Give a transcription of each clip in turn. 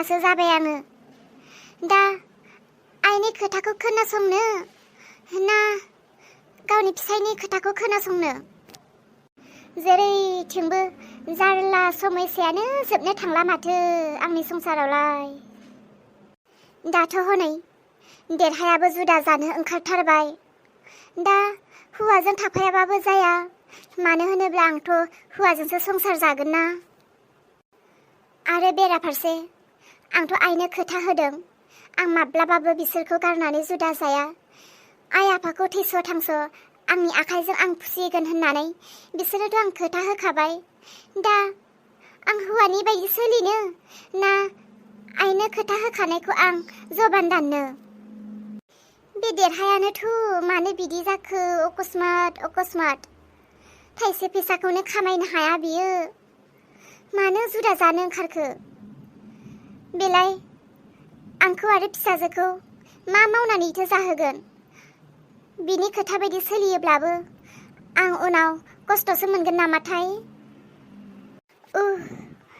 जुदासो जाबाय आङो। दा आइनि खोथाखौ खोनासंनो ना गावनि फिसायनि खोथाखौ खोनासंनो? जेरैथिंबो जारला समयसायानो जोबनो थांला माथो आंनि संसारावलाय। दाथ' हनै देरहायाबो जुदा जानो ओंखारथारबाय। दा हौवाजों थाफायाबाबो जाया, मानो होनोब्ला आंथ' हौवाजोंसो संसार जागोन ना। आरो बेराफारसे आंथ' आइनो खोथा होदों, आं माब्लाबाबो बिसोरखौ गारनानै जुदा जाया। आइ आफाखौ थैस' थांस' आंनि आखाइजों आं फुसिगोन होननानै बिसोरोथ' आं खोथा होखाबाय। दा आं हौवानि बायदि सोलिनो ना आइनो खोथा होखानायखौ आं जबान दाननो? बे देरहायानोथ' मानो बिदि जाखो अकस्मात थाइसे फैसाखौनो खामायनो हाया बियो, मानो जुदा जानो ओंखारखो? बेलाय आंखौ आरो फिसाजोखौ मा मावनानैथो जाहोगोन? बिनि खोथा बायदि सोलियोब्लाबो आं उनाव खस्थ'सो मोनगोन नामाथाय?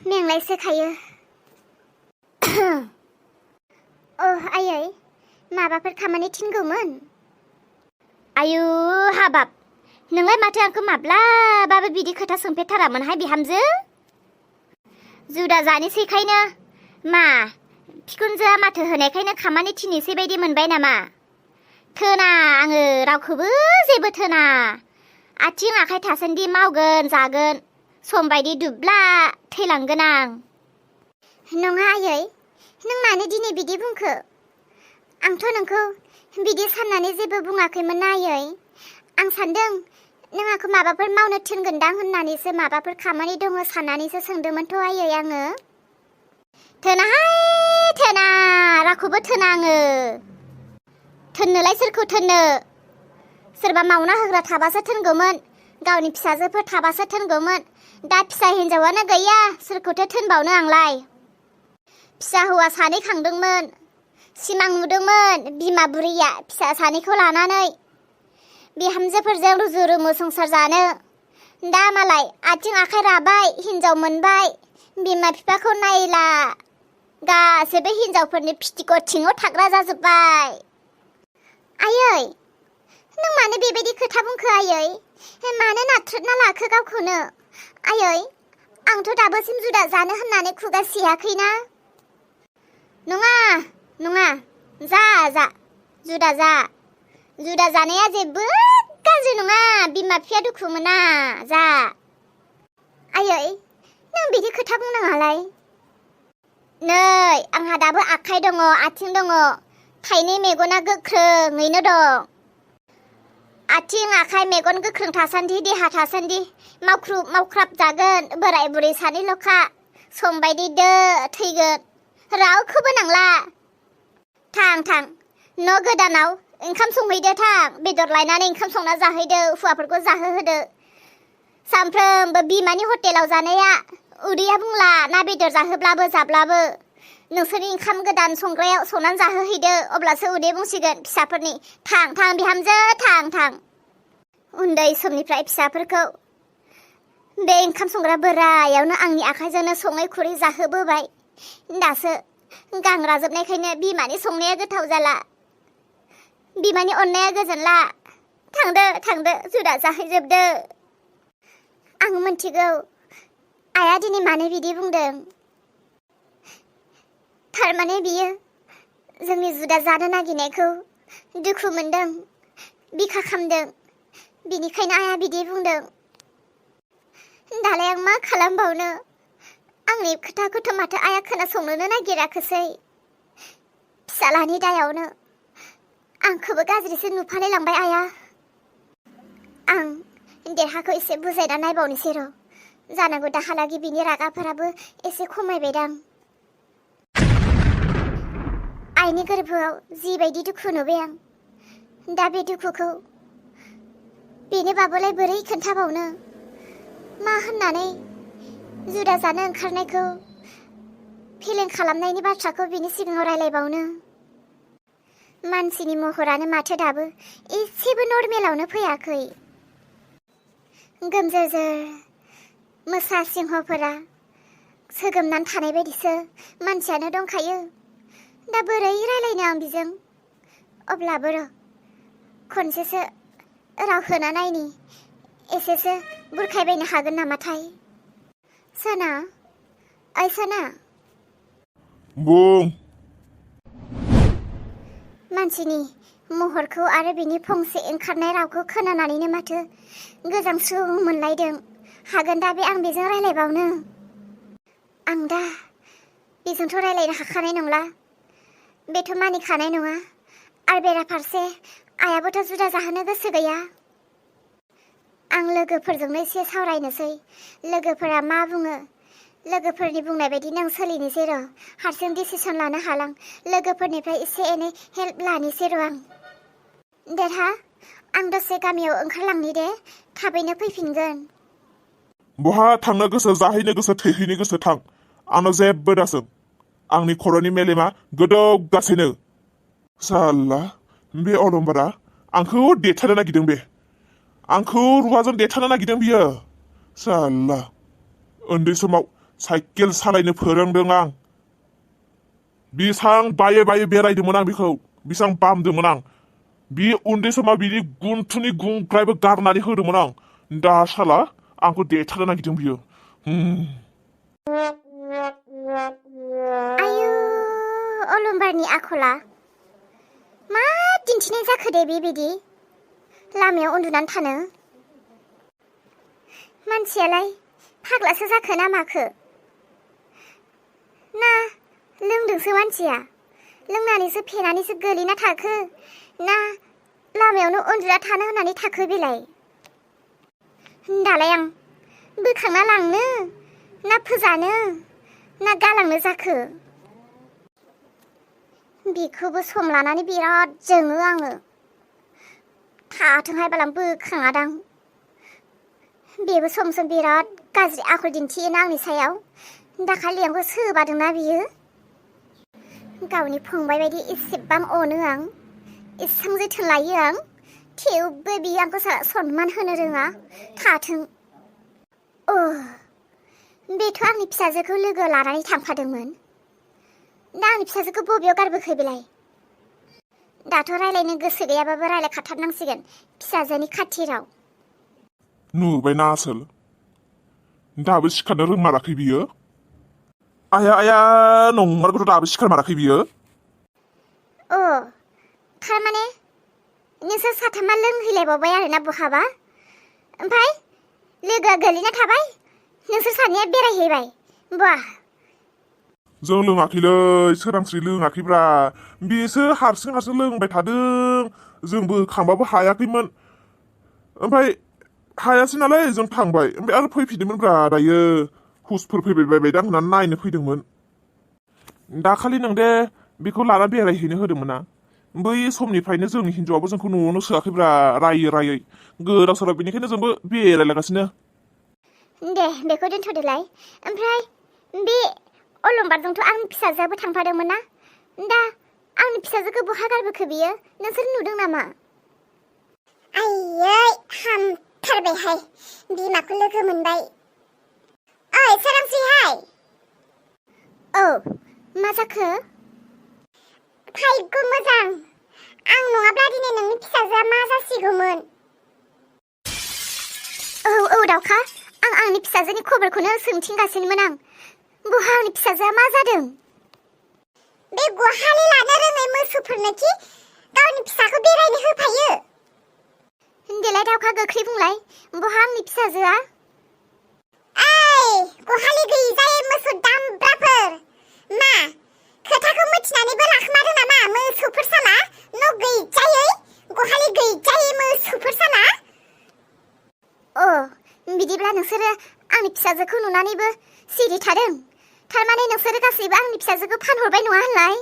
मेंनायसोखायो। आयै माबाफोर खामानि थिनगौमोन? आयु हाबाब, नोंलाय माथो आंखौ माब्लाबाबो बिदि खोथा सोंफेरथारामोनहाय बिहामजो। जुदा जानोसैखायनो मा बिखुनजोआ माथो होनायखायनो खामानि थिनोसै बायदि मोनबाय नामा? थोना आङो रावखौबो जेबो थोना। आथिं आखाइ थासान्दि मावगोन जागोन, सम बायदि दुब्ला थैलांगोन आं। नङा आयै, नों मानो दिनै बिदि बुंखो? आंथ' नोंखौ बिदि साननानै जेबो बुङाखैमोन ना आयै। आं सानदों नों आंखौ माबाफोर मावनो थिनगोनदां होननानैसो, माबाफोर खामानि दङ साननानैसो सोंदोंमोनथ' आयै आङो। थोना रावखौबो थोना आङो। थोननोलाय सोरखौ थोननो? सोरबा मावना होग्रा थाबासो थोनगौमोन, गावनि फिसाजोफोर थाबासो थोनगौमोन। दा फिसा हिन्जावानो गैया, सोरखौथो थोनबावनो आंलाय। फिसा हौवा 2 खांदोंमोन, सिमां नुदोंमोन बिमा बुरैया फिसा 2खौ लानानै बिहामजोफोरजों रुजु रुमु संसार जानो। दा मालाय आथिं आखाइ राबाय, हिन्जाव मोनबाय, बिमा बिफाखौ नायला, गासैबो हिन्जावफोरनि फिथिखौ थिङाव थाग्रा जाजोब्बाय। आयै नों मानो बेबायदि खोथा बुंखो आयै? मानो नाथ्रोदना लाखो गावखौनो? आयै आंथ' दाबोसिम जुदा जानो होननानै खुगा सियाखैना। नङा जा जुदा जानाया जेबो गाज्रि नङा, बिमा बिफाया दुखु मोना, जा। आयै नों बिदि खोथा बुंनाङालाय। नै आंहा दाबो आखाइ दङ, आथिं दङ, थाइनै मेगना गोख्रोङैनो दं। आथिं आखाइ मेगन गोख्रों थासान्दि, देहा थासान्दि मावख्रुब मावख्राब जागोन। बोराय बुरै 2ल'खा, सम बायदि थैगोन, रावखौबो नांला। थां न' गोदानाव ओंखाम संहैदो, थां बेदर लायनानै ओंखाम संना जाहैदो, हौवाफोरखौ जाहोहोदो। सानफ्रोमबो बिमानि हटेलाव जानाया उदैया बुंला ना बेदर जाहोब्लाबो जाब्लाबो। नोंसोरनि ओंखाम गोदान संग्रायाव संनानै जाहोहैदो, अब्लासो उदै बुंसिगोन फिसाफोरनि। थां बिहामजो थां। उन्दै समनिफ्राय फिसाफोरखौ बे ओंखाम संग्रा बोरायावनो आंनि आखाइजोंनो सङै खुरै जाहोबोबाय। दासो गांग्रा जोबनायखायनो बिमानि संनाया गोथाव जाला, बिमानि अननाया गोजोनला। थांदो जुदा जाहैजोबदो। आं मिन्थिगौ आइया दिनै मानो बिदि बुंदों। थारमाने बियो जोंनि जुदा जानो नागिरनायखौ दुखु मोनदों, बिखा खामदों, बिनिखायनो आइया बिदि बुंदों। दालाय आं मा खालामबावनो? आंनि खोथाखौथ' माथो आइया खोनासंनोनो नागिराखैसै। फिसालानि दायावनो आंखौबो गाज्रिसो नुफालाय लांबाय आइया। आं देरहाखौ एसे बुजायना नायबावनोसै र', जानांगौ दाहालागि बिनि रागाफोराबो एसे खमायबायदां। आइनि गोरबोआव जिबायदि दुखु नुबाय आं, दा बे दुखुखौ बेनो बाबोलाय बोरै खोन्थाबावनो? मा होननानै जुदा जानो ओंखारनायखौ फेलें खालामनायनि बाथ्राखौ बिनि सिगाङाव रायलायबावनो? मानसिनि महरानो माथो दाबो एसेबो नर्मेलावनो फैयाखै। गोमजोर मोसा सिंहफोरा सोगोमनानै थानाय बायदिसो मानसियानो दंखायो। दा बोरै रायलायनो आं बिजों? अब्लाबो र' खनसेसो राव होना नायनि, एसेसो बुरखायबायनो हागोन नामाथाय। सना, ओइ सना। बुं। मानसिनि महरखौ आरो बिनि फंसे ओंखारनाय रावखौ खोनानानैनो माथो गोजांस्रिउ मोनलायदों। हागोन दा बे आं बेजों रायलायबावनो? आं दा बेजोंथ' रायलायनो हाखानाय नंला, बेथ' मानिखानाय नङा। आरो बेराफारसे आइयाबोथ' जुदा जाहोनो गोसो गैया। आं लोगोफोरजोंनो एसे सावरायनोसै, लोगोफोरा मा बुङो। लोगोफोरनि बुंनाय बायदि नों सोलिनोसै र', हारसिं डिसिसन लानो हालां। लोगोफोरनिफ्राय एसे एनै हेल्प लानोसै र' आं। देरहा, आं दसे गामियाव ओंखारलांनि दे, थाबैनो फैफिनगोन। बहा थांनो गोसो, जाहैनो गोसो, थैहैनो गोसो थां, आंनाव जेबो दासों। आंनि खर'नि मेलेमा गोदौगासिनो। साला बे अलंबारा आंखौ देथारनो नागिरदों। बे आंखौ रुवाजों देथारनो नागिरदों बियो। साला उन्दै समाव साइकेल सालायनो फोरोंदों आं। बेसां बायै बायै बेरायदोंमोन आं बेखौ, बेसां बामदोंमोन आं। बे उन्दै समाव बिनि गुन्थुनि गुंग्रायबो गारनानै होदोंमोन आं। दा साला आंखौ देथारनो नागिरदों बियो। आयु, अलंबारनि आखला मा दिन्थिनाय जाखो दे बेबायदि लामायाव उन्दुनानै थानो? मानसियालाय फाग्लासो जाखो ना माखो? ना लोंदोंसो मानसिया? लोंनानैसो फेनानैसो गोलैना थाखो, ना लामायावनो उन्दुना थानो होननानै थाखो बेलाय? दालाय आं बोखांना लांनो ना फोजानो ना गालांनो जाखो? बेखौबो सम लानानै बिराद जोङो आङो। थाथोंहाय बालां बोखाङादां। बेबो सम सम बिराद गाज्रि आखल दिन्थियोना आंनि सायाव। दाखालि आंखौ सोबादोंना बियो। गावनि फंबाय बायदि एसेबां अनो आं, एसेबां जोथोन लायो आं, थेवबो बियो आंखौ सनमान होनो रोङा। थाथों। बेथ' आंनि फिसाजोखौ लोगो लानानै थांफादोंमोन। दा आंनि फिसाजोखौ बबेयाव गारबोखो बेलाय? दाथ' रायलायनो गोसो गैयाबाबो रायलायखाथारनांसिगोन फिसाजोनि खाथिराव। नुबायना आसोल, दाबो सिखारनो रोंमाराखै बियो। आया आया नंमारगौथ' दाबो सिखारमाराखै बियो। थारमाने नोंसोर साथामा लोंहैलायबावबाय आरोना बहाबा, ओमफ्राय लोगोआ गोलैना थाबाय, नोंसोर सानैया बेरायहैबाय। बाह, जों लोङाखैलै, सोरांस्रि लोङाखैब्रा। बेसो हारसिं हारसिं लोंबाय थादों। जोंबो खांबाबो हायाखैमोन। ओमफ्राय हायासै नालाय जों थांबाय, ओमफ्राय आरो फैफिनदोंमोनब्रा। दायो हुसफोर फैबाय बायदां होननानै नायनो फैदोंमोन। दाखालि नों दे बेखौ लाना बेरायहैनो होदोंमोन ना, बै समनिफ्रायनो जोंनि हिन्जावाबो जोंखौ न'आवनो सोआखैब्रा, रायै रायै गोदाव सोराव। बेनिखायनो जोंबो बेरायलागासिनो। दे बेखौ दोनथ'दोलाय। ओमफ्राय बे अलंबारजोंथ' आंनि फिसाजोआबो थांफादोंमोन ना, दा आंनि फिसाजोखौ बहा गारबोखो बियो? नोंसोर नुदों नामा? आयै हामथारबायहाय, बिमाखौ लोगो मोनबाय। ओइ सोरांस्रिहाय। मा जाखो? भाग्य मोजां, आं नङाब्ला दिनै नोंनि फिसाजोआ मा जासिगौमोन। दाउखा, आं आंनि फिसाजोनि खबरखौनो सोंथिंगासिनोमोन आं। बहा आंनि फिसाजोआ मा जादों? बे गहालि लानो रोङै मोसौफोरनोखि गावनि फिसाखौ बेरायनो होफायो। देलाय दाउखा गोख्रै बुंलाय, बहा आंनि फिसाजोआ? ओइ गहालि गैजायै मोसौ दामब्राफोर, मा खोथाखौ मिथिनानैबो लाखोमादों नामा मोसौफोर साला? न' गैजायै गहालि गैजायै मोसौफोर साला। बिदिब्ला नोंसोरो आंनि फिसाजोखौ नुनानैबो सिरि थादों? थारमाने नोंसोरो गासैबो आंनि फिसाजोखौ फानहरबाय नङा होनलाय?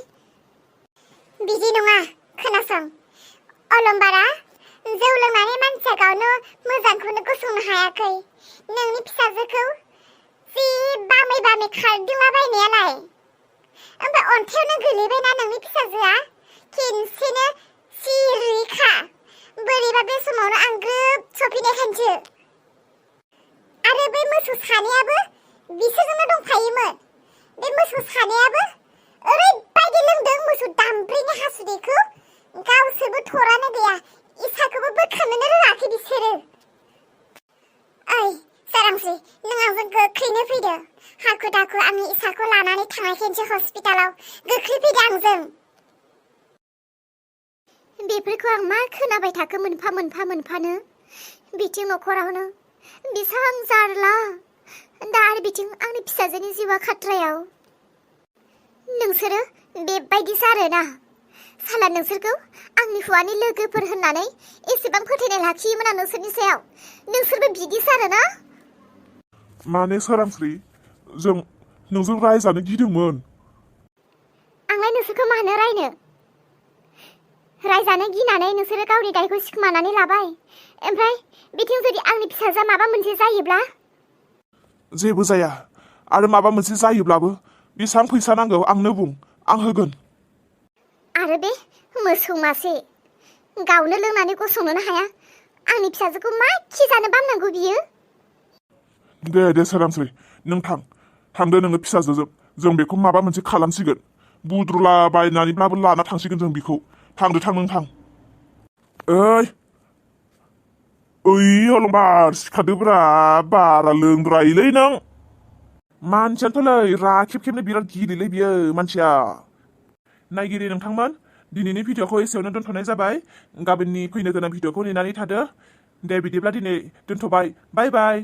बिदि नङा, खोनासं। अलंबारा जौ लोंनानै मानसिया गावनो मोजांखौनो गसंनो हायाखै। नोंनि फिसाजोखौ जि बामै बामै खारदिंलाबायनायालाय, ओमफ्राय अन्थायावनो गोलैबायना नोंनि फिसाजोआ खेनसेनो सिरिखा। बोरैबा बे समावनो आं ग्रोब सफैनायखायसो। आरो बै मोसौ सानैयाबो बिसोरजोंनो दंफायोमोन। बे मोसौ सानैयाबो ओरैबायदि लोंदों मोसौ दामब्रिनि हासुदैखौ गावसोरबो थरानो गैया इसाखौबो बोखांनोनो रोङाखै बिसोरो। ओइ सोरांस्रि नों आंजों गोख्रैनो फैदो। हाखु दाखु आंनि इसाखौ लानानै थांनायखायसो हस्पिटालाव गोख्रै फैदो आंजों। बेफोरखौ आं मा खोनाबाय थाखो मोनफा मोनफानो बिथिं न'खरावनो बेसां जारला दा आरो बिथिं आंनि फिसाजोनि जिउआ खाथ्रायाव। नोंसोरो बेबायदिसो आरोना साला नोंसोरखौ आंनि हौवानि लोगोफोर होननानै एसेबां फोथायनाय लाखियोमोन आं नोंसोरनि सायाव नोंसोरबो बिदिसो आरोना। माने सोरांस्रि जों नोंजों रायजानो गिदोंमोन। आंलाय नोंसोरखौ मानो रायजानो गिनानै नोंसोरो गावनि दायखौ सिखोमानानै लाबाय। ओमफ्राय बिथिं जुदि आंनि फिसाजोआ माबा मोनसे जायोब्ला? जेबो जाया आरो माबा मोनसे जायोब्लाबो बेसेबां फैसा नांगौ आंनो बुं आं होगोन। आरो बे मोसौ मासे गावनो लोंनानै गसंनोनो हाया आंनि फिसाजोखौ मा खि जानो बामनांगौ बियो। दे सोरांस्रि नों थांदो नोङो फिसाजोजों जों बेखौ माबा मोनसे खालामसिगोन बुद्रुला बायनानैब्लाबो लाना थांसिगोन जों बेखौ। थांदो नों थां। ओइ अलंबार सिखारदोब्रा बारा लोंद्रायोलै नों। मानसियानोथ'लै खेब खेबनो बिराद गिलिलै बियो मानसिया। नायगिरि नोंथांमोन दिनैनि भिडिअखौ एसेयावनो दोनथ'नाय जाबाय। गाबोननि फैनो गोनां भिडिअखौ नेनानै थादो। दे बिदिब्ला दिनै दोनथ'बाय बाय बाय।